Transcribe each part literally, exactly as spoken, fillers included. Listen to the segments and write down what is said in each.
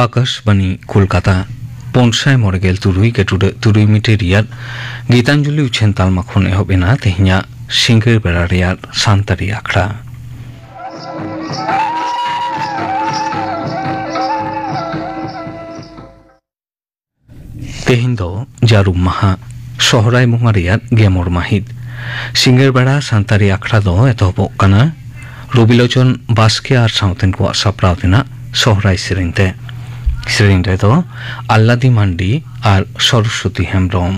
ᱟᱠᱟᱥᱵᱟᱱᱤ ᱠᱳᱞᱠᱟᱛᱟ᱾ ᱯᱩᱱ ᱥᱟᱭ ᱢᱚᱬᱮ ᱜᱮᱞ ᱛᱩᱨᱩᱭ ᱜᱮᱴᱩᱰᱟᱹᱜ ᱛᱩᱨᱩᱭ ᱢᱤᱴᱤᱴ ᱨᱮᱭᱟᱜ ᱜᱤᱛᱟᱧᱡᱚᱞᱤ ᱩᱪᱷᱟᱹᱱ ᱛᱟᱞᱢᱟ ᱠᱷᱚᱱ ᱮᱦᱚᱵ ᱮᱱᱟ ᱛᱮᱦᱮᱧᱟᱜ ᱥᱤᱸᱜᱟᱹᱲ ᱵᱮᱲᱟ ᱨᱮᱭᱟᱜ ᱥᱟᱱᱛᱟᱲᱤ ᱟᱠᱷᱲᱟ᱾ ᱛᱮᱦᱮᱧ ᱫᱚ ᱡᱟᱹᱨᱩᱢ ᱢᱟᱦᱟ, ᱥᱚᱦᱨᱟᱭ ᱵᱚᱸᱜᱟ ᱨᱮᱭᱟᱜ ᱜᱮᱢᱚᱬ ᱢᱟᱹᱦᱤᱛ᱾ ᱥᱤᱸᱜᱟᱹᱲ ᱵᱮᱲᱟ ᱥᱟᱱᱛᱟᱲᱤ ᱟᱠᱷᱲᱟ ᱫᱚ ᱮᱛᱚᱦᱚᱵᱚᱜ ᱠᱟᱱᱟ ᱨᱚᱵᱤᱞᱳᱪᱚᱱ ᱵᱟᱥᱠᱮ ᱟᱨ ᱥᱟᱶᱛᱮᱱ ᱠᱚᱣᱟᱜ ᱥᱟᱯᱲᱟᱣ ᱛᱮᱱᱟᱜ ᱥᱚᱦᱨᱟᱭ ᱥᱮᱨᱮᱧ ᱛᱮ᱾ ᱥᱮᱨᱮᱧ ᱨᱮᱫᱚ ᱟᱞᱞᱟᱫᱤ ᱢᱟᱱᱰᱤ ᱟᱨ ᱥᱚᱨᱚᱥᱚᱛᱤ ᱦᱮᱢᱵᱽᱨᱚᱢ᱾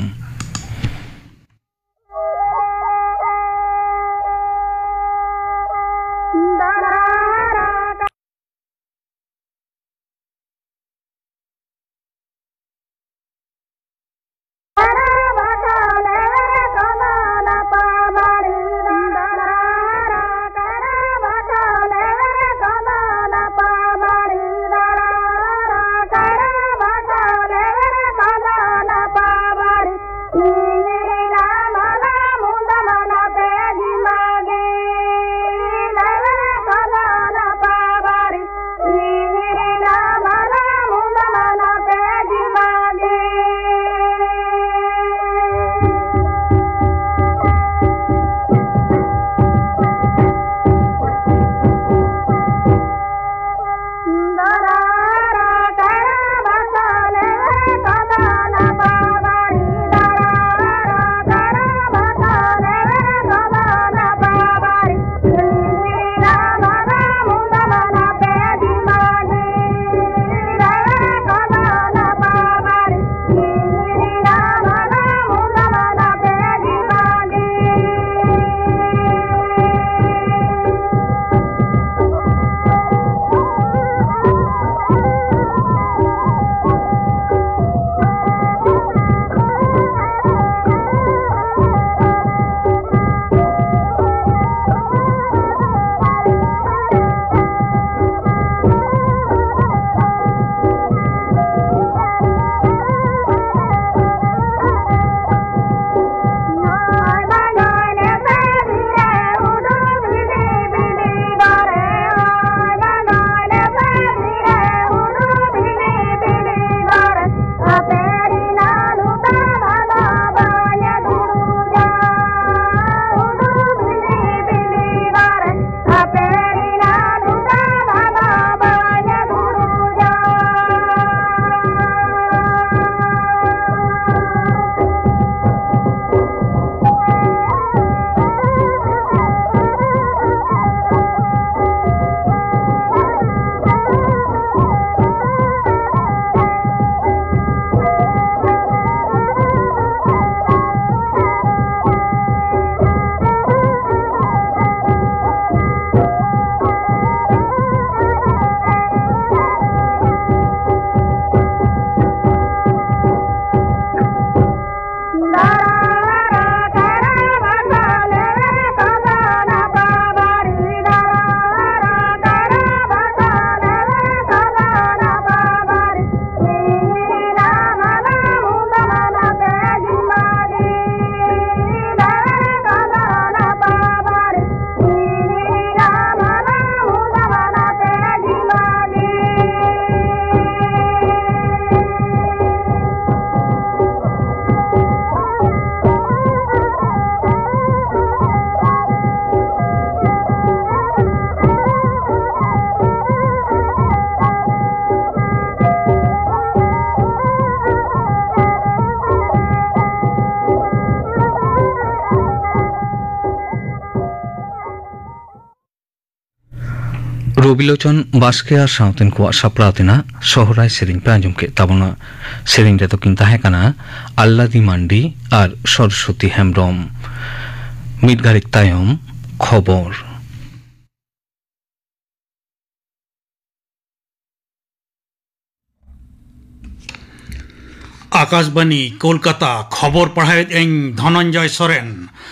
ᱵᱤᱞᱳᱪᱚᱱ ᱵᱟᱥᱠᱮ ᱟᱨ ᱥᱟᱶᱛᱮᱱ ᱠᱚᱣᱟᱜ ᱥᱟᱯᱲᱟᱣ ᱛᱮᱱᱟᱜ ᱥᱚᱦᱨᱟᱭ ᱥᱮᱨᱮᱧ ᱯᱮ ᱟᱸᱡᱚᱢ ᱠᱮᱫ ᱛᱟᱵᱚᱱᱟ᱾ ᱥᱮᱨᱮᱧ ᱨᱮᱫᱚ ᱠᱤᱱ ᱛᱟᱦᱮᱸ ᱠᱟᱱᱟ ᱟᱞᱞᱟᱫᱤ ᱢᱟᱱᱰᱤ ᱟᱨ ᱥᱚᱨᱚᱥᱚᱛᱤ ᱦᱮᱢᱵᱽᱨᱚᱢ᱾ ᱢᱤᱫ ᱜᱷᱟᱹᱲᱤᱡ ᱛᱟᱭᱚᱢ ᱠᱷᱚᱵᱚᱨ᱾ ᱟᱠᱟᱥᱵᱟᱱᱤ ᱠᱳᱞᱠᱟᱛᱟ, ᱠᱷᱚᱵᱚᱨ ᱯᱟᱲᱦᱟᱣᱮᱫ ᱟᱹᱧ ᱫᱷᱚᱱᱚᱱᱡᱚᱭ ᱥᱚᱨᱮᱱ᱾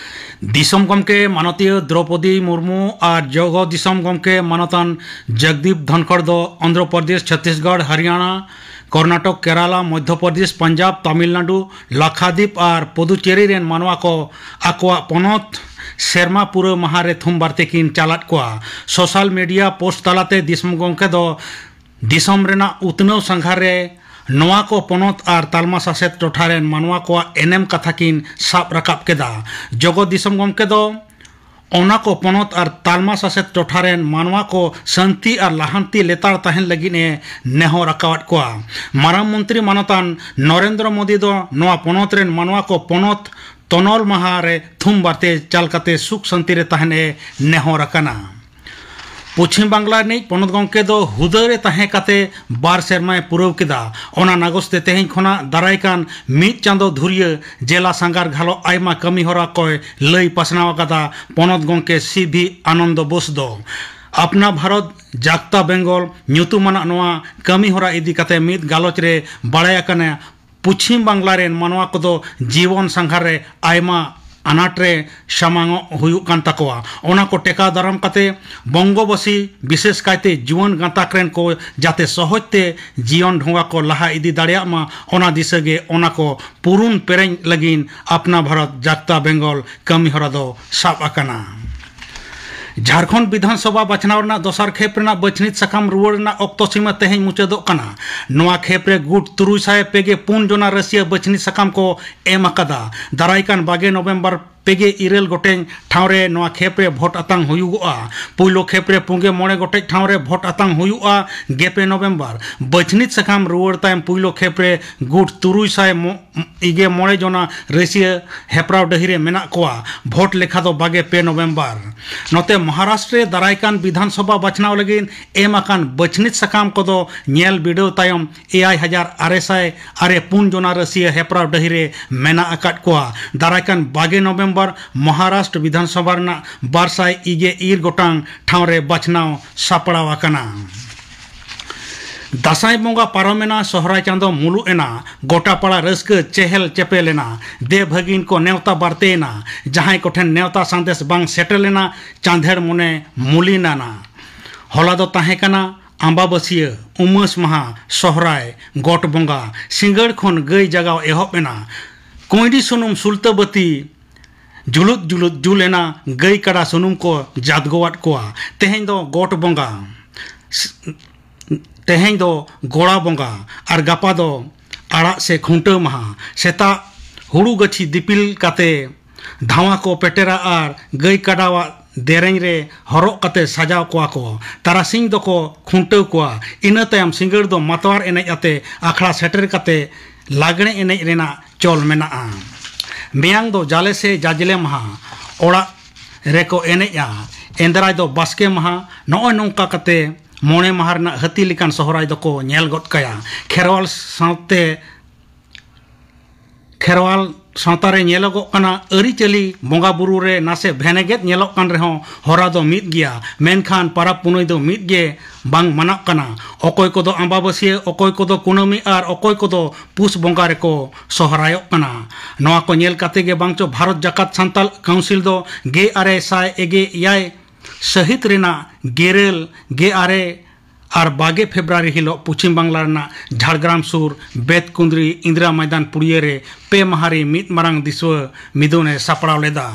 ᱫᱤᱥᱚᱢ ᱜᱚᱢᱠᱮ ᱢᱟᱱᱚᱛᱤᱭᱟᱹ ᱫᱨᱚᱯᱚᱫᱤ ᱢᱩᱨᱢᱩ ᱟᱨ ᱡᱚᱜᱚ ᱫᱤᱥᱚᱢ ᱜᱚᱢᱠᱮ ᱢᱟᱱᱚᱛᱟᱱ ᱡᱚᱜᱽᱫᱤᱯ ᱫᱷᱚᱱᱠᱷᱚᱲ ᱫᱚ ᱚᱱᱫᱷᱨᱚ ᱯᱨᱚᱫᱮᱥ, ᱪᱷᱚᱛᱤᱥᱜᱚᱲ, ᱦᱚᱨᱤᱭᱟᱱᱟ, ᱠᱚᱨᱱᱟᱴᱚᱠ, ᱠᱮᱨᱟᱞᱟ, ᱢᱚᱫᱷᱭᱚ ᱯᱨᱚᱫᱮᱥ, ᱯᱟᱧᱡᱟᱵᱽ, ᱛᱟᱢᱤᱞᱱᱟᱰᱩ, ᱞᱟᱠᱷᱟᱫᱤᱯ ᱟᱨ ᱯᱩᱫᱩᱪᱮᱨᱤ ᱨᱮᱱ ᱢᱟᱱᱣᱟ ᱠᱚ ᱟᱠᱚᱣᱟᱜ ᱯᱚᱱᱚᱛ ᱥᱮᱨᱢᱟ ᱯᱩᱨᱟᱹᱣ ᱢᱟᱦᱟ ᱨᱮ ᱛᱷᱩᱢ ᱵᱟᱨᱛᱮ ᱠᱤᱱ ᱪᱟᱞᱟᱫ ᱠᱚᱣᱟ᱾ ᱥᱳᱥᱟᱞ ᱢᱤᱰᱤᱭᱟ ᱯᱳᱥᱴ ᱛᱟᱞᱟᱛᱮ ᱫᱤᱥᱚᱢ ᱜᱚᱢᱠᱮ ᱫᱚ ᱫᱤᱥᱚᱢ ᱨᱮᱱᱟᱜ ᱩᱛᱱᱟᱹᱣ ᱥᱟᱸᱜᱷᱟᱨ ᱨᱮ ᱱᱚᱣᱟ ᱠᱚ ᱯᱚᱱᱚᱛ ᱟᱨ ᱛᱟᱞᱢᱟ ᱥᱟᱥᱮᱛ ᱴᱚᱴᱷᱟ ᱨᱮᱱ ᱢᱟᱱᱣᱟ ᱠᱚᱣᱟᱜ ᱮᱱᱮᱢ ᱠᱟᱛᱷᱟ ᱠᱤᱱ ᱥᱟᱵ ᱨᱟᱠᱟᱵ ᱠᱮᱫᱟ᱾ ᱡᱚᱜᱚ ᱫᱤᱥᱚᱢ ᱜᱚᱢᱠᱮ ᱫᱚ ᱚᱱᱟ ᱠᱚ ᱯᱚᱱᱚᱛ ᱟᱨ ᱛᱟᱞᱢᱟ ᱥᱟᱥᱮᱛ ᱴᱚᱴᱷᱟ ᱨᱮᱱ ᱢᱟᱱᱣᱟ ᱠᱚ ᱥᱟᱹᱱᱛᱤ ᱟᱨ ᱞᱟᱦᱟᱱᱛᱤ ᱞᱮᱛᱟᱲ ᱛᱟᱦᱮᱱ ᱞᱟᱹᱜᱤᱫ ᱮ ᱱᱮᱦᱚᱨ ᱟᱠᱟᱣᱟᱫ ᱠᱚᱣᱟ᱾ ᱢᱟᱨᱟᱝ ᱢᱚᱱᱛᱨᱤ ᱢᱟᱱᱚᱛᱟᱱ ᱱᱚᱨᱮᱱᱫᱨᱚ ᱢᱳᱫᱤ ᱫᱚ ᱱᱚᱣᱟ ᱯᱚᱱᱚᱛ ᱨᱮᱱ ᱢᱟᱱᱣᱟ ᱠᱚ ᱯᱚᱱᱚᱛ ᱛᱚᱱᱚᱞ ᱢᱟᱦᱟ ᱨᱮ ᱛᱷᱩᱢ ᱵᱟᱨᱛᱮ ᱪᱟᱞ ᱠᱟᱛᱮ ᱥᱩᱠ ᱥᱟᱱᱛᱤ ᱨᱮ ᱛᱟᱦᱮᱱ ᱮ ᱱᱮᱦᱚᱨ ᱟᱠᱟᱱᱟ᱾ ᱯᱚᱪᱷᱤᱢ ᱵᱟᱝᱞᱟ ᱨᱤᱱᱤᱡ ᱯᱚᱱᱚᱛ ᱜᱚᱢᱠᱮ ᱫᱚ ᱦᱩᱫᱟᱹ ᱨᱮ ᱛᱟᱦᱮᱸ ᱠᱟᱛᱮ ᱵᱟᱨ ᱥᱮᱨᱢᱟᱭ ᱯᱩᱨᱟᱹᱣ ᱠᱮᱫᱟ᱾ ᱚᱱᱟ ᱱᱟᱜᱚᱥ ᱛᱮ ᱛᱮᱦᱮᱧ ᱠᱷᱚᱱᱟᱜ ᱫᱟᱨᱟᱭ ᱠᱟᱱ ᱢᱤᱫ ᱪᱟᱸᱫᱚ ᱫᱷᱩᱨᱭᱟᱹ ᱡᱮᱞᱟ ᱥᱟᱸᱜᱟᱨ ᱜᱷᱟᱞᱚᱜ ᱟᱭᱢᱟ ᱠᱟᱹᱢᱤ ᱦᱚᱨᱟ ᱠᱚᱭ ᱞᱟᱹᱭ ᱯᱟᱥᱱᱟᱣ ᱟᱠᱟᱫᱟ ᱯᱚᱱᱚᱛ ᱜᱚᱢᱠᱮ ᱥᱤ ᱵᱷᱤ ᱟᱱᱚᱱᱫᱚ ᱵᱳᱥ ᱫᱚ᱾ ᱟᱯᱱᱟ ᱵᱷᱟᱨᱚᱛ ᱡᱟᱠᱛᱟ ᱵᱮᱝᱜᱚᱞ ᱧᱩᱛᱩᱢᱟᱱᱟᱜ ᱱᱚᱣᱟ ᱠᱟᱹᱢᱤ ᱦᱚᱨᱟ ᱤᱫᱤ ᱠᱟᱛᱮ ᱢᱤᱫ ᱜᱟᱞᱚᱪ ᱨᱮ ᱵᱟᱲᱟᱭ ᱟᱠᱟᱱᱟ, ᱯᱚᱪᱷᱤᱢ ᱵᱟᱝᱞᱟ ᱨᱮᱱ ᱢᱟᱱᱣᱟ ᱠᱚᱫᱚ ᱡᱤᱵᱚᱱ ᱥᱟᱸᱜᱷᱟᱨ ᱨᱮ ᱟᱭᱢᱟ ᱟᱱᱟᱴ ᱨᱮ ᱥᱟᱢᱟᱝᱚᱜ ᱦᱩᱭᱩᱜ ᱠᱟᱱ ᱛᱟᱠᱚᱣᱟ᱾ ᱚᱱᱟ ᱠᱚ ᱴᱮᱠᱟᱣ ᱫᱟᱨᱟᱢ ᱠᱟᱛᱮ ᱵᱚᱝᱜᱚᱵᱟᱥᱤ, ᱵᱤᱥᱮᱥ ᱠᱟᱭᱛᱮ ᱡᱩᱣᱟᱹᱱ ᱜᱟᱸᱛᱟᱠ ᱨᱮᱱ ᱠᱚ ᱡᱟᱛᱮ ᱥᱚᱦᱚᱡ ᱛᱮ ᱡᱤᱭᱚᱱ ᱰᱷᱚᱸᱜᱟ ᱠᱚ ᱞᱟᱦᱟ ᱤᱫᱤ ᱫᱟᱲᱮᱭᱟᱜ ᱢᱟ, ᱚᱱᱟ ᱫᱤᱥᱟᱹ ᱜᱮ ᱚᱱᱟ ᱠᱚ ᱯᱩᱨᱩᱱ ᱯᱮᱨᱮᱡ ᱞᱟᱹᱜᱤᱫ ᱟᱯᱱᱟ ᱵᱷᱟᱨᱚᱛ ᱡᱟᱠᱛᱟ ᱵᱮᱝᱜᱚᱞ ᱠᱟᱹᱢᱤ ᱦᱚᱨᱟ ᱫᱚ ᱥᱟᱵ ᱟᱠᱟᱱᱟ᱾ ᱡᱷᱟᱲᱠᱷᱚᱸᱰ ᱵᱤᱫᱷᱟᱱ ᱥᱚᱵᱷᱟ ᱵᱟᱪᱷᱱᱟᱣ ᱨᱮᱱᱟᱜ ᱫᱚᱥᱟᱨ ᱠᱷᱮᱯ ᱨᱮᱱᱟᱜ ᱵᱟᱹᱪᱷᱱᱤᱛ ᱥᱟᱠᱟᱢ ᱨᱩᱣᱟᱹᱲ ᱨᱮᱱᱟᱜ ᱚᱠᱛᱚ ᱥᱤᱢᱟᱹ ᱛᱮᱦᱮᱧ ᱢᱩᱪᱟᱹᱫᱚᱜ ᱠᱟᱱᱟ᱾ ᱱᱚᱣᱟ ᱠᱷᱮᱯ ᱨᱮ ᱜᱩᱴ ᱛᱩᱨᱩᱭ ᱥᱟᱭ ᱯᱮ ᱜᱮ ᱯᱩᱱ ᱡᱚᱱᱟ ᱨᱟᱹᱥᱤᱭᱟᱹ ᱵᱟᱹᱪᱷᱱᱤᱛ ᱥᱟᱠᱟᱢ ᱠᱚ ᱮᱢ ᱟᱠᱟᱫᱟ᱾ ᱫᱟᱨᱟᱭ ᱠᱟᱱ ᱵᱟᱜᱮ ᱱᱚᱵᱷᱮᱢᱵᱚᱨ ᱯᱮᱜᱮ ᱤᱨᱟᱹᱞ ᱜᱚᱴᱮᱡ ᱴᱷᱟᱶ ᱨᱮ ᱱᱚᱣᱟ ᱠᱷᱮᱯ ᱨᱮ ᱵᱷᱳᱴ ᱟᱛᱟᱝ ᱦᱩᱭᱩᱜᱚᱜᱼᱟ᱾ ᱯᱩᱭᱞᱩ ᱠᱷᱮᱯ ᱨᱮ ᱯᱩᱜᱮ ᱢᱚᱬᱮ ᱜᱚᱴᱮᱡ ᱴᱷᱟᱶ ᱨᱮ ᱵᱷᱳᱴ ᱟᱛᱟᱝ ᱦᱩᱭᱩᱜᱼᱟ ᱜᱮᱞ ᱯᱮ ᱱᱚᱵᱷᱮᱢᱵᱚᱨ᱾ ᱵᱟᱹᱪᱷᱱᱤᱛ ᱥᱟᱠᱟᱢ ᱨᱩᱣᱟᱹᱲ ᱛᱟᱭᱚᱢ ᱯᱩᱭᱞᱩ ᱠᱷᱮᱯ ᱨᱮ ᱜᱩᱴ ᱛᱩᱨᱩᱭ ᱥᱟᱭ ᱢᱚ-, ᱤᱜᱮ ᱢᱚᱬᱮ ᱡᱚᱱᱟ ᱨᱟᱹᱥᱤᱭᱟᱹ ᱦᱮᱯᱨᱟᱣ ᱰᱟᱹᱦᱤ ᱨᱮ ᱢᱮᱱᱟᱜ ᱠᱚᱣᱟ᱾ ᱵᱷᱳᱴ ᱞᱮᱠᱷᱟ ᱫᱚ ᱵᱟᱜᱮ ᱯᱮ ᱱᱚᱵᱷᱮᱢᱵᱚᱨ᱾ ᱱᱚᱛᱮ ᱢᱚᱦᱟᱨᱟᱥᱴᱨᱚ ᱨᱮ ᱫᱟᱨᱟᱭ ᱠᱟᱱ ᱵᱤᱫᱷᱟᱱ ᱥᱚᱵᱷᱟ ᱵᱟᱪᱷᱱᱟᱣ ᱞᱟᱹᱜᱤᱫ ᱮᱢ ᱟᱠᱟᱱ ᱵᱟᱹᱪᱷᱱᱤᱛ ᱥᱟᱠᱟᱢ ᱠᱚᱫᱚ ᱧᱮᱞ ᱵᱤᱰᱟᱹᱣ ᱛᱟᱭᱚᱢ ᱮᱭᱟᱭ ᱦᱟᱡᱟᱨ ᱟᱨᱮ ᱥᱟᱭ ᱟᱨᱮ ᱯᱩᱱ ᱡᱚᱱᱟ ᱨᱟᱹᱥᱤᱭᱟᱹ ᱦᱮᱯᱨᱟᱣ ᱰᱟᱹᱦᱤ ᱨᱮ ᱢᱮᱱᱟᱜ ᱟᱠᱟᱫ ᱠᱚᱣᱟ᱾ ᱫᱟᱨᱟᱭ ᱠᱟᱱ ᱵᱟᱜᱮ ᱱᱚᱵᱷᱮᱢᱵᱚᱨ ᱢᱚᱦᱟᱨᱟᱥᱴᱨᱚ ᱵᱤᱫᱷᱟᱱ ᱥᱚᱵᱷᱟ ᱨᱮᱱᱟᱜ ᱵᱟᱨ ᱥᱟᱭ ᱤᱜᱮ ᱤᱨ ᱜᱚᱴᱟᱝ ᱴᱷᱟᱶ ᱨᱮ ᱵᱟᱪᱷᱱᱟᱣ ᱥᱟᱯᱲᱟᱣ ᱟᱠᱟᱱᱟ᱾ ᱫᱟᱸᱥᱟᱭ ᱵᱚᱸᱜᱟ ᱯᱟᱨᱚᱢᱮᱱᱟ, ᱥᱚᱦᱨᱟᱭ ᱪᱟᱸᱫᱚ ᱢᱩᱞᱩᱜ ᱮᱱᱟ, ᱜᱚᱴᱟ ᱯᱟᱲᱟ ᱨᱟᱹᱥᱠᱟᱹ ᱪᱮᱦᱮᱞ ᱪᱮᱯᱮᱞ ᱮᱱᱟ, ᱫᱮᱣ ᱵᱷᱟᱹᱜᱤᱱ ᱠᱚ ᱱᱮᱣᱛᱟ ᱵᱟᱨᱛᱮᱭᱮᱱᱟ, ᱡᱟᱦᱟᱸᱭ ᱠᱚᱴᱷᱮᱱ ᱱᱮᱣᱛᱟ ᱥᱟᱸᱫᱮᱥ ᱵᱟᱝ ᱥᱮᱴᱮᱨ ᱞᱮᱱᱟ, ᱪᱟᱸᱫᱷᱮᱲ ᱢᱚᱱᱮ ᱢᱩᱞᱤᱱᱟᱱᱟ᱾ ᱦᱚᱞᱟ ᱫᱚ ᱛᱟᱦᱮᱸ ᱠᱟᱱᱟ ᱟᱢᱵᱟᱵᱟᱹᱥᱭᱟᱹ, ᱩᱢᱟᱹᱥ ᱢᱟᱦᱟ, ᱥᱚᱦᱨᱟᱭ, ᱜᱚᱴ ᱵᱚᱸᱜᱟ, ᱥᱤᱸᱜᱟᱹᱲ ᱠᱷᱚᱱ ᱜᱟᱹᱭ ᱡᱟᱜᱟᱣ ᱮᱦᱚᱵ ᱮᱱᱟ᱾ ᱠᱩᱸᱭᱰᱤ ᱥᱩᱱᱩᱢ ᱥᱩᱞᱛᱟᱹ ᱵᱟᱹᱛᱤ ᱡᱩᱞᱩᱫ ᱡᱩᱞᱩᱫ ᱡᱩᱞ ᱮᱱᱟ, ᱜᱟᱹᱭ ᱠᱟᱰᱟ ᱥᱩᱱᱩᱢ ᱠᱚ ᱡᱟᱫᱽᱜᱚᱣᱟᱫ ᱠᱚᱣᱟ᱾ ᱛᱮᱦᱮᱧ ᱫᱚ ᱜᱚᱴ ᱵᱚᱸᱜᱟ, ᱛᱮᱦᱮᱧ ᱫᱚ ᱜᱚᱲᱟ ᱵᱚᱸᱜᱟ, ᱟᱨ ᱜᱟᱯᱟ ᱫᱚ ᱟᱲᱟᱜ ᱥᱮ ᱠᱷᱩᱱᱴᱟᱹᱣ ᱢᱟᱦᱟ᱾ ᱥᱮᱛᱟᱜ ᱦᱩᱲᱩ ᱜᱟᱹᱪᱷᱤ ᱫᱤᱯᱤᱞ ᱠᱟᱛᱮ ᱫᱷᱟᱣᱟ ᱠᱚ ᱯᱮᱴᱮᱨᱟ ᱟᱨ ᱜᱟᱹᱭ ᱠᱟᱰᱟᱣᱟᱜ ᱫᱮᱨᱮᱧ ᱨᱮ ᱦᱚᱨᱚᱜ ᱠᱟᱛᱮ ᱥᱟᱡᱟᱣ ᱠᱚᱣᱟ ᱠᱚ᱾ ᱛᱟᱨᱟᱥᱤᱧ ᱫᱚᱠᱚ ᱠᱷᱩᱱᱴᱟᱹᱣ ᱠᱚᱣᱟ᱾ ᱤᱱᱟᱹ ᱛᱟᱭᱚᱢ ᱥᱤᱸᱜᱟᱹᱲ ᱫᱚ ᱢᱟᱛᱣᱟᱨ ᱮᱱᱮᱡ ᱟᱛᱮ ᱟᱠᱷᱲᱟ ᱥᱮᱴᱮᱨ ᱠᱟᱛᱮ ᱞᱟᱜᱽᱬᱮ ᱮᱱᱮᱡ ᱨᱮᱱᱟᱜ ᱪᱚᱞ ᱢᱮᱱᱟᱜᱼᱟ᱾ ᱢᱮᱭᱟᱝ ᱫᱚ ᱡᱟᱞᱮ ᱥᱮ ᱡᱟᱡᱽᱞᱮ ᱢᱟᱦᱟ ᱚᱲᱟᱜ ᱨᱮᱠᱚ ᱮᱱᱮᱡᱼᱟ᱾ ᱮᱱᱫᱨᱟᱭ ᱫᱚ ᱵᱟᱥᱠᱮ ᱢᱟᱦᱟ᱾ ᱱᱚᱜᱼᱚᱭ ᱱᱚᱝᱠᱟ ᱠᱟᱛᱮ ᱢᱚᱬᱮ ᱢᱟᱦᱟ ᱨᱮᱱᱟᱜ ᱦᱟᱹᱛᱤ ᱞᱮᱠᱟᱱ ᱥᱚᱦᱨᱟᱭ ᱫᱚᱠᱚ ᱧᱮᱞ ᱜᱚᱫ ᱠᱟᱭᱟ᱾ ᱠᱷᱮᱨᱣᱟᱞ ᱥᱟᱶᱛᱮ ᱠᱷᱮᱨᱣᱟᱞ ᱥᱟᱶᱛᱟ ᱨᱮ ᱧᱮᱞᱚᱜᱚᱜ ᱠᱟᱱᱟ, ᱟᱹᱨᱤᱪᱟᱹᱞᱤ ᱵᱚᱸᱜᱟ ᱵᱩᱨᱩ ᱨᱮ ᱱᱟᱥᱮ ᱵᱷᱮᱱᱮᱜᱮᱫ ᱧᱮᱞᱚᱜ ᱠᱟᱱ ᱨᱮᱦᱚᱸ ᱦᱚᱨᱟ ᱫᱚ ᱢᱤᱫ ᱜᱮᱭᱟ, ᱢᱮᱱᱠᱷᱟᱱ ᱯᱟᱨᱟᱵᱽ ᱯᱩᱱᱟᱹᱭ ᱫᱚ ᱢᱤᱫ ᱜᱮ ᱵᱟᱝ ᱢᱟᱱᱟᱜ ᱠᱟᱱᱟ᱾ ᱚᱠᱚᱭ ᱠᱚᱫᱚ ᱟᱢᱵᱟᱵᱟᱹᱥᱭᱟᱹ, ᱚᱠᱚᱭ ᱠᱚᱫᱚ ᱠᱩᱱᱟᱹᱢᱤ ᱟᱨ ᱚᱠᱚᱭ ᱠᱚᱫᱚ ᱯᱩᱥ ᱵᱚᱸᱜᱟ ᱨᱮᱠᱚ ᱥᱚᱦᱨᱟᱭᱚᱜ ᱠᱟᱱᱟ᱾ ᱱᱚᱣᱟ ᱠᱚ ᱧᱮᱞ ᱠᱟᱛᱮ ᱜᱮ ᱵᱟᱝᱪᱚ ᱵᱷᱟᱨᱚᱛ ᱡᱟᱠᱟᱛ ᱥᱟᱱᱛᱟᱞ ᱠᱟᱣᱩᱱᱥᱤᱞ ᱫᱚ ᱜᱮᱞ ᱟᱨᱮ ᱥᱟᱭ ᱮᱜᱮ ᱮᱭᱟᱭ ᱥᱟᱹᱦᱤᱛ ᱨᱮᱱᱟᱜ ᱜᱮᱨᱮᱞ ᱜᱮᱞ ᱟᱨᱮ ᱟᱨ ᱵᱟᱜᱮ ᱯᱷᱮᱵᱽᱨᱩᱣᱟᱨᱤ ᱦᱤᱞᱳᱜ ᱯᱚᱪᱷᱤᱢ ᱵᱟᱝᱞᱟ ᱨᱮᱱᱟᱜ ᱡᱷᱟᱲᱜᱨᱟᱢ ᱥᱩᱨ ᱵᱮᱛᱠᱩᱸᱫᱽᱨᱤ ᱤᱱᱫᱤᱨᱟ ᱢᱚᱭᱫᱟᱱ ᱯᱩᱲᱤᱭᱟᱹ ᱨᱮ ᱯᱮ ᱢᱟᱦᱟ ᱨᱮ ᱢᱤᱫ ᱢᱟᱨᱟᱝ ᱫᱤᱥᱣᱟᱹ ᱢᱤᱫᱩᱱ ᱮ ᱥᱟᱯᱲᱟᱣ ᱞᱮᱫᱟ᱾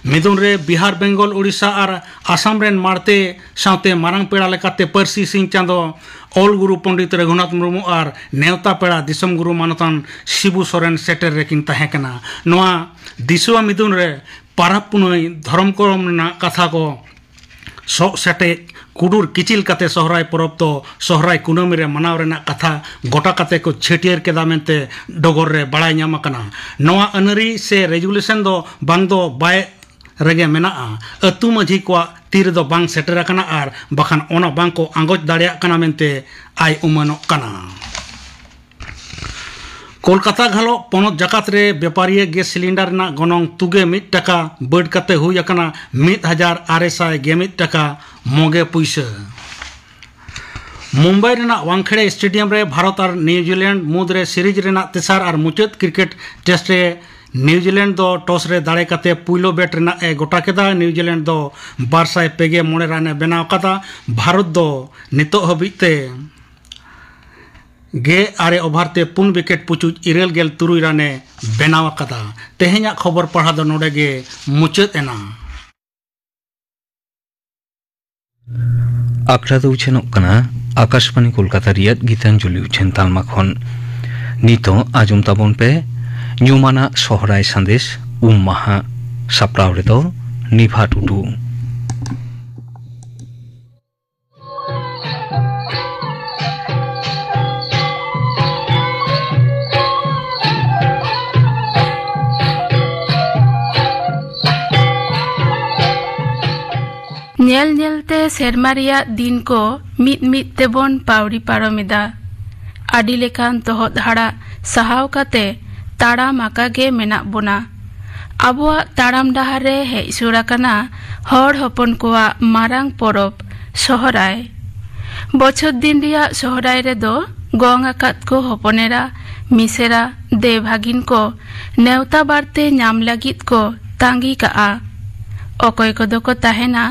ᱢᱤᱫᱩᱱ ᱨᱮ ᱵᱤᱦᱟᱨ, ᱵᱮᱝᱜᱚᱞ, ᱳᱰᱤᱥᱟ ᱟᱨ ᱟᱥᱟᱢ ᱨᱮᱱ ᱢᱟᱬᱛᱮ ᱥᱟᱶᱛᱮ ᱢᱟᱨᱟᱝ ᱯᱮᱲᱟ ᱞᱮᱠᱟᱛᱮ ᱯᱟᱹᱨᱥᱤ ᱥᱤᱧ ᱪᱟᱸᱫᱚ, ᱚᱞ ᱜᱩᱨᱩ ᱯᱚᱸᱰᱤᱛ ᱨᱚᱜᱷᱩᱱᱟᱛᱷ ᱢᱩᱨᱢᱩ ᱟᱨ ᱱᱮᱣᱛᱟ ᱯᱮᱲᱟ ᱫᱤᱥᱚᱢ ᱜᱩᱨᱩ ᱢᱟᱱᱚᱛᱟᱱ ᱥᱤᱵᱩ ᱥᱚᱨᱮᱱ ᱥᱮᱴᱮᱨ ᱨᱮᱠᱤᱱ ᱛᱟᱦᱮᱸ ᱠᱟᱱᱟ᱾ ᱱᱚᱣᱟ ᱫᱤᱥᱩᱣᱟ ᱢᱤᱫᱩᱱ ᱨᱮ ᱯᱟᱨᱟᱵᱽ ᱯᱩᱱᱟᱹᱭ, ᱫᱷᱚᱨᱚᱢ ᱠᱚᱨᱚᱢ ᱨᱮᱱᱟᱜ ᱠᱟᱛᱷᱟ ᱠᱚ ᱥᱚᱜ ᱥᱮᱴᱮᱡ ᱠᱩᱰᱩᱨ ᱠᱤᱪᱤᱞ ᱠᱟᱛᱮ ᱥᱚᱦᱨᱟᱭ ᱯᱚᱨᱚᱵᱽ ᱫᱚ ᱥᱚᱦᱨᱟᱭ ᱠᱩᱱᱟᱹᱢᱤ ᱨᱮ ᱢᱟᱱᱟᱣ ᱨᱮᱱᱟᱜ ᱠᱟᱛᱷᱟ ᱜᱚᱴᱟ ᱠᱟᱛᱮ ᱠᱚ ᱪᱷᱟᱹᱴᱭᱟᱹᱨ ᱠᱮᱫᱟ ᱢᱮᱱᱛᱮ ᱰᱚᱜᱚᱨ ᱨᱮ ᱵᱟᱲᱟᱭ ᱧᱟᱢ ᱟᱠᱟᱱᱟ᱾ ᱱᱚᱣᱟ ᱟᱹᱱᱟᱹᱨᱤ ᱥᱮ ᱨᱮᱡᱩᱞᱮᱥᱚᱱ ᱫᱚ ᱵᱟᱝ ᱫᱚ ᱵᱟᱭ ᱨᱮᱜᱮ ᱢᱮᱱᱟᱜᱼᱟ, ᱟᱹᱛᱩ ᱢᱟᱹᱡᱷᱤ ᱠᱚᱣᱟᱜ ᱛᱤ ᱨᱮᱫᱚ ᱵᱟᱝ ᱥᱮᱴᱮᱨ ᱟᱠᱟᱱᱟ ᱟᱨ ᱵᱟᱠᱷᱟᱱ ᱚᱱᱟ ᱵᱟᱝ ᱠᱚ ᱟᱸᱜᱚᱪ ᱫᱟᱲᱮᱭᱟᱜ ᱠᱟᱱᱟ ᱢᱮᱱᱛᱮ ᱟᱭ ᱩᱢᱟᱹᱱᱚᱜ ᱠᱟᱱᱟ᱾ ᱠᱳᱞᱠᱟᱛᱟ ᱜᱷᱟᱞᱚᱜ ᱯᱚᱱᱚᱛ ᱡᱟᱠᱟᱛ ᱨᱮ ᱵᱮᱯᱟᱨᱤᱭᱟᱹ ᱜᱮᱥ ᱥᱤᱞᱤᱱᱰᱟᱨ ᱨᱮᱱᱟᱜ ᱜᱚᱱᱚᱝ ᱛᱩᱜᱮ ᱢᱤᱫ ᱴᱟᱠᱟ ᱵᱟᱹᱰ ᱠᱟᱛᱮ ᱦᱩᱭ ᱟᱠᱟᱱᱟ ᱢᱤᱫ ᱦᱟᱡᱟᱨ ᱟᱨᱮ ᱥᱟᱭ ᱜᱮ ᱢᱤᱫ ᱴᱟᱠᱟ ᱢᱚᱜᱮ ᱯᱩᱭᱥᱟᱹ᱾ ᱢᱩᱢᱵᱟᱭ ᱨᱮᱱᱟᱜ ᱣᱟᱝᱠᱷᱮᱲᱮ ᱥᱴᱮᱰᱤᱭᱟᱢ ᱨᱮ ᱵᱷᱟᱨᱚᱛ ᱟᱨ ᱱᱤᱣᱡᱤᱞᱮᱱᱰ ᱢᱩᱫᱽᱨᱮ ᱥᱤᱨᱤᱡᱽ ᱨᱮᱱᱟᱜ ᱛᱮᱥᱟᱨ ᱟᱨ ᱢᱩᱪᱟᱹᱫ ᱠᱨᱤᱠᱮᱴ ᱴᱮᱥᱴ ᱨᱮ ᱱᱤᱣᱡᱤᱞᱮᱱᱰ ᱫᱚ ᱴᱚᱥ ᱨᱮ ᱫᱟᱲᱮ ᱠᱟᱛᱮ ᱯᱩᱭᱞᱩ ᱵᱮᱴ ᱨᱮᱱᱟᱜ ᱮ ᱜᱚᱴᱟ ᱠᱮᱫᱟ᱾ ᱱᱤᱣᱡᱤᱞᱮᱱᱰ ᱫᱚ ᱵᱟᱨ ᱥᱟᱭ ᱯᱮ ᱜᱮ ᱢᱚᱬᱮ ᱨᱟᱱ ᱮ ᱵᱮᱱᱟᱣ ᱟᱠᱟᱫᱟ᱾ ᱵᱷᱟᱨᱚᱛ ᱫᱚ ᱱᱤᱛᱚᱜ ᱦᱟᱹᱵᱤᱡ ᱛᱮ ᱜᱮ ᱟᱨᱮ ᱳᱵᱷᱟᱨ ᱛᱮ ᱯᱩᱱ ᱣᱤᱠᱮᱴ ᱯᱩᱪᱩᱡ ᱤᱨᱟᱹᱞ ᱜᱮᱞ ᱛᱩᱨᱩᱭ ᱨᱟᱱ ᱮ ᱵᱮᱱᱟᱣ ᱟᱠᱟᱫᱟ᱾ ᱛᱮᱦᱮᱧᱟᱜ ᱠᱷᱚᱵᱚᱨ ᱯᱟᱲᱦᱟᱣ ᱫᱚ ᱱᱚᱰᱮ ᱜᱮ ᱢᱩᱪᱟᱹᱫ ᱮᱱᱟ᱾ ᱟᱠᱷᱲᱟ ᱫᱚ ᱩᱪᱷᱟᱹᱱᱚᱜ ᱠᱟᱱᱟ ᱟᱠᱟᱥᱵᱟᱬᱤ ᱠᱳᱞᱠᱟᱛᱟ ᱨᱮᱭᱟᱜ ᱜᱤᱛᱟᱧᱡᱚᱞᱤ ᱩᱪᱷᱟᱹᱱ ᱛᱟᱞᱢᱟ ᱠᱷᱚᱱ᱾ ᱱᱤᱛᱚᱜ ᱟᱸᱡᱚᱢ ᱛᱟᱵᱚᱱ ᱯᱮ ᱧᱩᱢᱟᱱᱟᱜ ᱥᱚᱦᱨᱟᱭ ᱥᱟᱸᱫᱮᱥ, ᱩᱢ ᱢᱟᱦᱟ᱾ ᱥᱟᱯᱲᱟᱣ ᱨᱮᱫᱚ ᱱᱤᱵᱷᱟ ᱴᱩᱰᱩ᱾ ᱧᱮᱞ ᱧᱮᱞᱛᱮ ᱥᱮᱨᱢᱟ ᱨᱮᱭᱟᱜ ᱫᱤᱱ ᱠᱚ ᱢᱤᱫ ᱢᱤᱫ ᱛᱮᱵᱚᱱ ᱯᱟᱹᱣᱲᱤ ᱯᱟᱨᱚᱢ ᱮᱫᱟ᱾ ᱟᱹᱰᱤ ᱞᱮᱠᱟᱱ ᱛᱚᱦᱚᱫ ᱦᱟᱲᱟᱜ ᱥᱟᱦᱟᱣ ᱠᱟᱛᱮ ᱛᱟᱲᱟᱢ ᱟᱠᱟ ᱜᱮ ᱢᱮᱱᱟᱜ ᱵᱚᱱᱟ᱾ ᱟᱵᱚᱣᱟᱜ ᱛᱟᱲᱟᱢ ᱰᱟᱦᱟᱨ ᱨᱮ ᱦᱮᱡ ᱥᱩᱨ ᱟᱠᱟᱱᱟ ᱦᱚᱲ ᱦᱚᱯᱚᱱ ᱠᱚᱣᱟᱜ ᱢᱟᱨᱟᱝ ᱯᱚᱨᱚᱵᱽ ᱥᱚᱦᱨᱟᱭ᱾ ᱵᱚᱪᱷᱚᱨ ᱫᱤᱱ ᱨᱮᱭᱟᱜ ᱥᱚᱦᱨᱟᱭ ᱨᱮᱫᱚ ᱜᱚᱝ ᱟᱠᱟᱫ ᱠᱚ ᱦᱚᱯᱚᱱᱮᱨᱟ, ᱢᱤᱥᱮᱨᱟ, ᱫᱮᱣ ᱵᱷᱟᱹᱜᱤᱱ ᱠᱚ ᱱᱮᱣᱛᱟ ᱵᱟᱨᱛᱮ ᱧᱟᱢ ᱞᱟᱹᱜᱤᱫ ᱠᱚ ᱛᱟᱸᱜᱤ ᱠᱟᱜᱼᱟ᱾ ᱚᱠᱚᱭ ᱠᱚᱫᱚ ᱠᱚ ᱛᱟᱦᱮᱱᱟ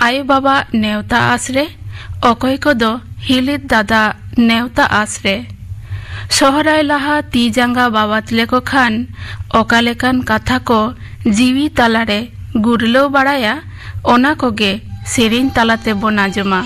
ᱟᱭᱳ ᱵᱟᱵᱟᱣᱟᱜ ᱱᱮᱣᱛᱟ ᱟᱸᱥ ᱨᱮ, ᱚᱠᱚᱭ ᱠᱚᱫᱚ ᱦᱤᱞᱤᱛ ᱫᱟᱫᱟ ᱱᱮᱣᱛᱟ ᱟᱸᱥ ᱨᱮ᱾ ᱥᱚᱦᱨᱟᱭ ᱞᱟᱦᱟ ᱛᱤ ᱡᱟᱸᱜᱟ ᱵᱟᱵᱟᱛ ᱞᱮᱠᱚ ᱠᱷᱟᱱ ᱚᱠᱟ ᱞᱮᱠᱟᱱ ᱠᱟᱛᱷᱟ ᱠᱚ ᱡᱤᱣᱤ ᱛᱟᱞᱟᱨᱮ ᱜᱩᱨᱞᱟᱹᱣ ᱵᱟᱲᱟᱭᱟ, ᱚᱱᱟ ᱠᱚᱜᱮ ᱥᱮᱨᱮᱧ ᱛᱟᱞᱟ ᱛᱮᱵᱚᱱ ᱟᱸᱡᱚᱢᱟ᱾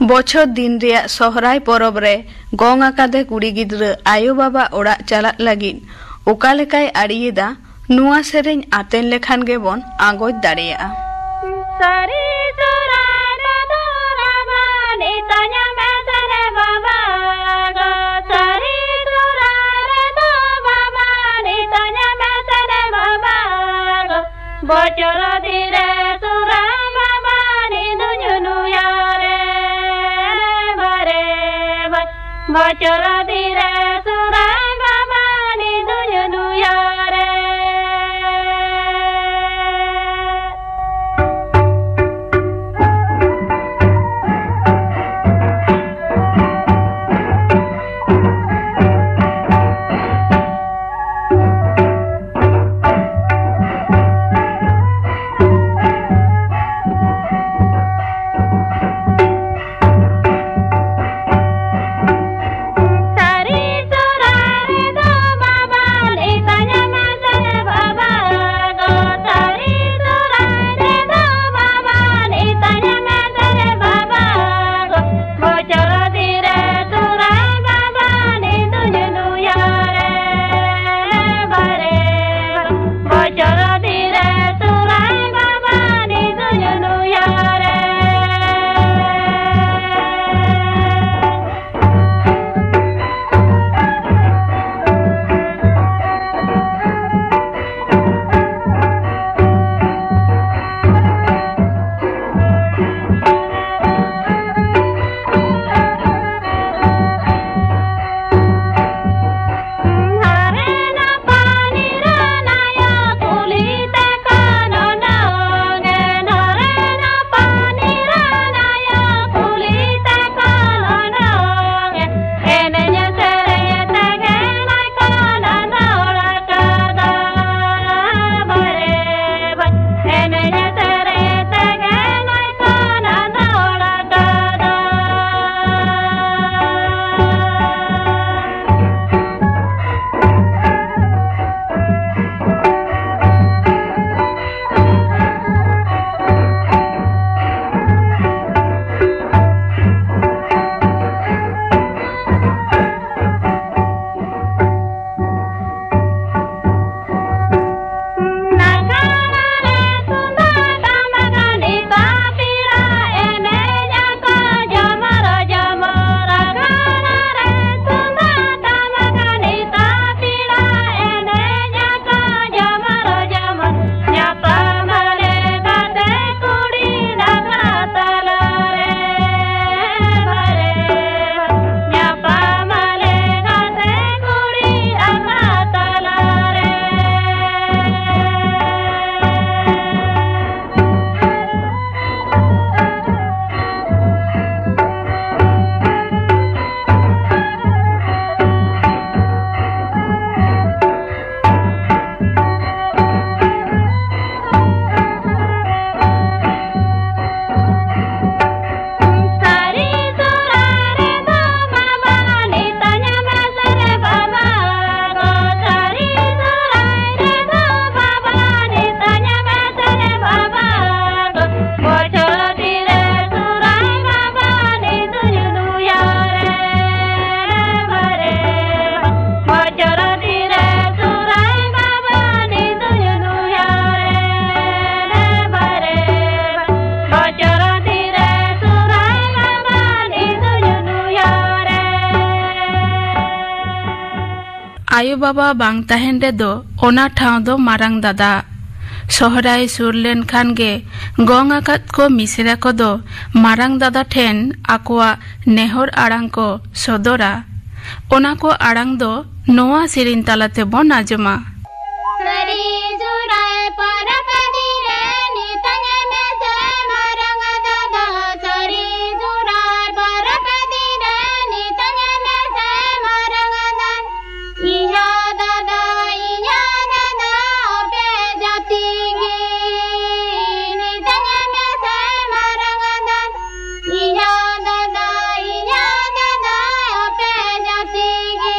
ᱵᱚᱪᱷᱚᱨ ᱫᱤᱱ ᱨᱮᱭᱟᱜ ᱥᱚᱦᱨᱟᱭ ᱯᱚᱨᱚᱵᱽ ᱨᱮ ᱜᱚᱝ ᱟᱠᱟᱫᱮ ᱠᱩᱲᱤ ᱜᱤᱫᱽᱨᱟᱹ ᱟᱭᱳ ᱵᱟᱵᱟ ᱚᱲᱟᱜ ᱪᱟᱞᱟᱜ ᱞᱟᱹᱜᱤᱫ ᱚᱠᱟ ᱞᱮᱠᱟᱭ ᱟᱲᱮᱭᱮᱫᱟ, ᱱᱚᱣᱟ ᱥᱮᱨᱮᱧ ᱟᱛᱮᱱ ᱞᱮᱠᱷᱟᱱ ᱜᱮᱵᱚᱱ ᱟᱸᱜᱚᱪ ᱫᱟᱲᱮᱭᱟᱜᱼᱟ᱾ ᱥᱟᱹᱨᱤ ᱥᱚᱦᱨᱟᱭ ᱨᱮᱫᱚ ᱨᱟᱵᱟᱱ ᱤᱛᱟᱹ ᱧᱟᱢᱮ ᱥᱮᱱᱮ ᱵᱟᱵᱟ ᱜᱚ᱾ ᱥᱟᱹᱨᱤ ᱥᱚᱦᱨᱟᱭ ᱨᱮᱫᱚ ᱵᱟᱵᱟᱱ ᱤᱛᱟᱹ ᱧᱟᱢᱮ ᱥᱮᱱᱮ ᱵᱟᱵᱟ ᱜᱚ᱾ ᱵᱚᱪᱷᱚᱨ ᱫᱤᱱ ᱨᱮ ᱥᱚᱦᱨᱟᱭ ᱵᱟᱵᱟᱱ ᱤᱫᱩᱧ ᱱᱩᱭᱟᱨᱮ ᱵᱟᱨᱮ ᱵᱟᱨ᱾ ᱵᱚᱪᱷᱚᱨ ᱫᱤᱱ ᱨᱮ ᱥᱚᱦᱨᱟᱭ ᱵᱟᱵᱟᱱ ᱤᱫᱩᱧ ᱱᱩᱭᱟᱨᱮ᱾ ᱥᱟᱹᱨᱤ ᱟᱭᱳ ᱵᱟᱵᱟ ᱵᱟᱝ ᱛᱟᱦᱮᱱ ᱨᱮᱫᱚ ᱚᱱᱟ ᱴᱷᱟᱶ ᱫᱚ ᱢᱟᱨᱟᱝ ᱫᱟᱫᱟ᱾ ᱥᱚᱦᱨᱟᱭ ᱥᱩᱨ ᱞᱮᱱᱠᱷᱟᱱ ᱜᱮ ᱜᱚᱝ ᱟᱠᱟᱫ ᱠᱚ ᱢᱤᱥᱨᱟ ᱠᱚᱫᱚ ᱢᱟᱨᱟᱝ ᱫᱟᱫᱟ ᱴᱷᱮᱱ ᱟᱠᱚᱣᱟᱜ ᱱᱮᱦᱚᱨ ᱟᱲᱟᱝ ᱠᱚ ᱥᱚᱫᱚᱨᱟ᱾ ᱚᱱᱟ ᱠᱚ ᱟᱲᱟᱝ ᱫᱚ ᱱᱚᱣᱟ ᱥᱮᱨᱮᱧ ᱛᱟᱞᱟ ᱛᱮᱵᱚᱱ ᱟᱸᱡᱚᱢᱟ᱾ ᱥᱟᱹᱨᱤ ᱥᱚᱦᱨᱟᱭ ᱯᱚᱨᱚᱵᱽ ᱫᱤᱱ ᱨᱮ ᱱᱤᱛᱟᱹᱧ ᱢᱮᱥᱮ ᱢᱟᱨᱟᱝ ᱫᱟᱫᱟ, ᱥᱟᱹᱨᱤ ᱥᱚᱦᱨᱟᱭ ᱯᱚᱨᱚᱵᱽ ᱫᱤᱱ ᱨᱮ ᱱᱤᱛᱟᱹᱧ ᱢᱮᱥᱮ ᱢᱟᱨᱟᱝ ᱫᱟᱫᱟ᱾ ᱤᱧᱟᱹᱜ ᱫᱟᱫᱟ, ᱤᱧᱟᱹᱜ ᱫᱟᱫᱟ, ᱟᱯᱮ ᱡᱟᱹᱛᱤ ᱜᱮ ᱱᱤᱛᱟᱹᱧ ᱢᱮᱥᱮ ᱢᱟᱨᱟᱝ ᱫᱟᱫᱟ᱾ ᱤᱧᱟᱹᱜ ᱫᱟᱫᱟ, ᱤᱧᱟᱹᱜ ᱫᱟᱫᱟ, ᱟᱯᱮ ᱡᱟᱹᱛᱤ ᱜᱮ᱾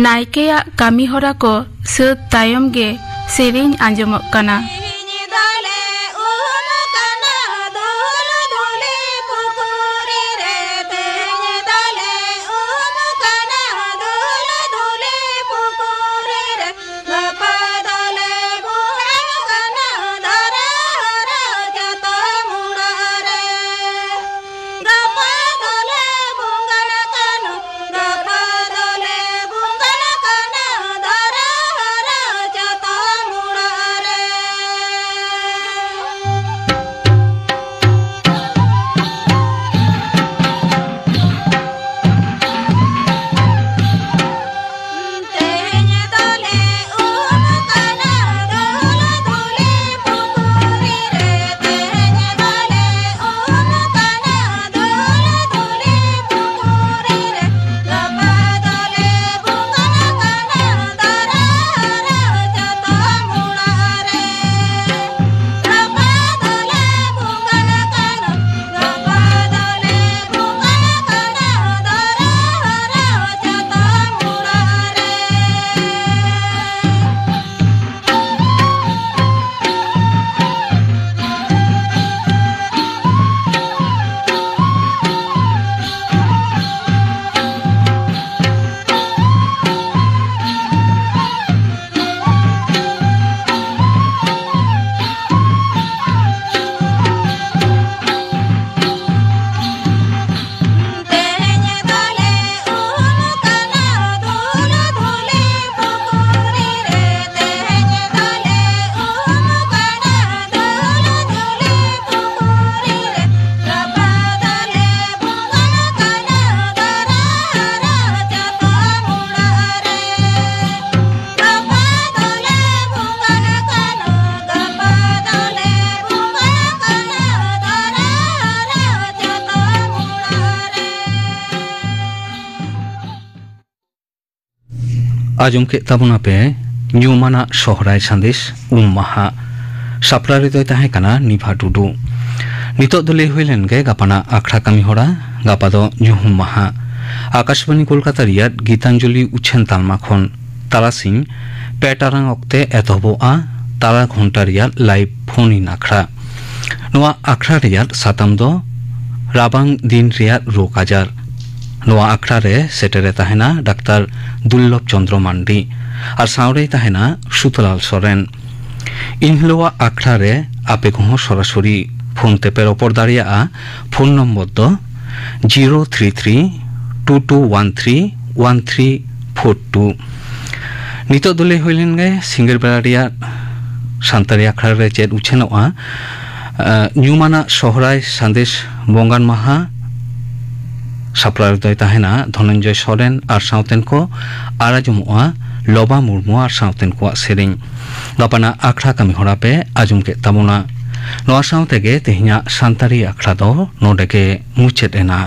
ᱱᱟᱭᱠᱮᱭᱟᱜ ᱠᱟᱹᱢᱤ ᱦᱚᱨᱟ ᱠᱚ ᱥᱟᱹᱛ ᱛᱟᱭᱚᱢ ᱜᱮ ᱥᱮᱨᱮᱧ ᱟᱸᱡᱚᱢᱚᱜ ᱠᱟᱱᱟ᱾ ᱟᱸᱡᱚᱢ ᱠᱮᱫ ᱛᱟᱵᱚᱱᱟᱯᱮ ᱧᱩᱢᱟᱱᱟᱜ ᱥᱚᱦᱨᱟᱭ ᱥᱟᱸᱫᱮᱥ ᱩᱢ ᱢᱟᱦᱟ᱾ ᱥᱟᱯᱲᱟᱣ ᱨᱮᱫᱚᱭ ᱛᱟᱦᱮᱸ ᱠᱟᱱᱟ ᱱᱤᱵᱷᱟ ᱴᱩᱰᱩ᱾ ᱱᱤᱛᱚᱜ ᱫᱚ ᱞᱟᱹᱭ ᱦᱩᱭ ᱞᱮᱱ ᱜᱮ ᱜᱟᱯᱟᱱᱟᱜ ᱟᱠᱷᱲᱟ ᱠᱟᱹᱢᱤ ᱦᱚᱨᱟ᱾ ᱜᱟᱯᱟ ᱫᱚ ᱧᱩᱦᱩᱢ ᱢᱟᱦᱟ᱾ ᱟᱠᱟᱥᱵᱟᱱᱤ ᱠᱳᱞᱠᱟᱛᱟ ᱨᱮᱭᱟᱜ ᱜᱤᱛᱟᱧᱡᱚᱞᱤ ᱩᱪᱷᱟᱹᱱ ᱛᱟᱞᱢᱟ ᱠᱷᱚᱱ ᱛᱟᱨᱟᱥᱤᱧ ᱯᱮ ᱴᱟᱲᱟᱝ ᱚᱠᱛᱮ ᱮᱛᱚᱦᱚᱵᱚᱜᱼᱟ ᱛᱟᱞᱟ ᱜᱷᱚᱱᱴᱟ ᱨᱮᱭᱟᱜ live phone in ᱟᱠᱷᱲᱟ᱾ ᱱᱚᱣᱟ ᱟᱠᱷᱲᱟ ᱨᱮᱭᱟᱜ ᱥᱟᱛᱟᱢ ᱫᱚ ᱨᱟᱵᱟᱝ ᱫᱤᱱ ᱨᱮᱭᱟᱜ ᱨᱳᱜᱽ ᱟᱡᱟᱨ᱾ ᱱᱚᱣᱟ ᱟᱠᱷᱲᱟ ᱨᱮ ᱥᱮᱴᱮᱨᱮ ᱛᱟᱦᱮᱱᱟ ᱰᱟᱠᱛᱟᱨ ᱫᱩᱨᱞᱚᱵᱷ ᱪᱚᱸᱫᱽᱨᱚ ᱢᱟᱱᱰᱤ ᱟᱨ ᱥᱟᱶᱨᱮᱭ ᱛᱟᱦᱮᱱᱟ ᱥᱩᱛᱚᱞᱟᱞ ᱥᱚᱨᱮᱱ᱾ ᱤᱱ ᱦᱤᱞᱳᱜᱟᱜ ᱟᱠᱷᱲᱟ ᱨᱮ ᱟᱯᱮ ᱠᱚᱦᱚᱸ ᱥᱚᱨᱟᱥᱚᱨᱤ ᱯᱷᱳᱱ ᱛᱮᱯᱮ ᱨᱚᱯᱚᱲ ᱫᱟᱲᱮᱭᱟᱜᱼᱟ᱾ ᱯᱷᱳᱱ ᱱᱚᱢᱵᱚᱨ ᱫᱚ zero three three two two one three one three four two. ᱱᱤᱛᱚᱜ ᱫᱚ ᱞᱟᱹᱭ ᱦᱩᱭ ᱞᱮᱱ ᱜᱮ ᱥᱤᱸᱜᱟᱹᱲ ᱵᱮᱲᱟ ᱨᱮᱭᱟᱜ ᱥᱟᱱᱛᱟᱲᱤ ᱟᱠᱷᱲᱟ ᱨᱮ ᱪᱮᱫ ᱩᱪᱷᱟᱹᱱᱚᱜᱼᱟ᱾ ᱟᱸ, ᱧᱩᱢᱟᱱᱟᱜ ᱥᱚᱦᱨᱟᱭ ᱥᱟᱸᱫᱮᱥ ᱵᱚᱸᱜᱟᱱ ᱢᱟᱦᱟ ᱥᱟᱯᱲᱟᱣ ᱫᱚᱭ ᱛᱟᱦᱮᱱᱟ ᱫᱷᱚᱱᱚᱱᱡᱚᱭ ᱥᱚᱨᱮᱱ ᱟᱨ ᱥᱟᱶᱛᱮᱱ ᱠᱚ, ᱟᱨ ᱟᱸᱡᱚᱢᱚᱜᱼᱟ ᱞᱚᱵᱟ ᱢᱩᱨᱢᱩ ᱟᱨ ᱥᱟᱶᱛᱮᱱ ᱠᱚᱣᱟᱜ ᱥᱮᱨᱮᱧ᱾ ᱜᱟᱯᱟᱱᱟᱜ ᱟᱠᱷᱲᱟ ᱠᱟᱹᱢᱤ ᱦᱚᱨᱟ ᱯᱮ ᱟᱸᱡᱚᱢ ᱠᱮᱫ ᱛᱟᱵᱚᱱᱟ᱾ ᱱᱚᱣᱟ ᱥᱟᱶ ᱛᱮᱜᱮ ᱛᱮᱦᱮᱧᱟᱜ ᱥᱟᱱᱛᱟᱲᱤ ᱟᱠᱷᱲᱟ ᱫᱚ ᱱᱚᱰᱮ ᱜᱮ ᱢᱩᱪᱟᱹᱫ ᱮᱱᱟ᱾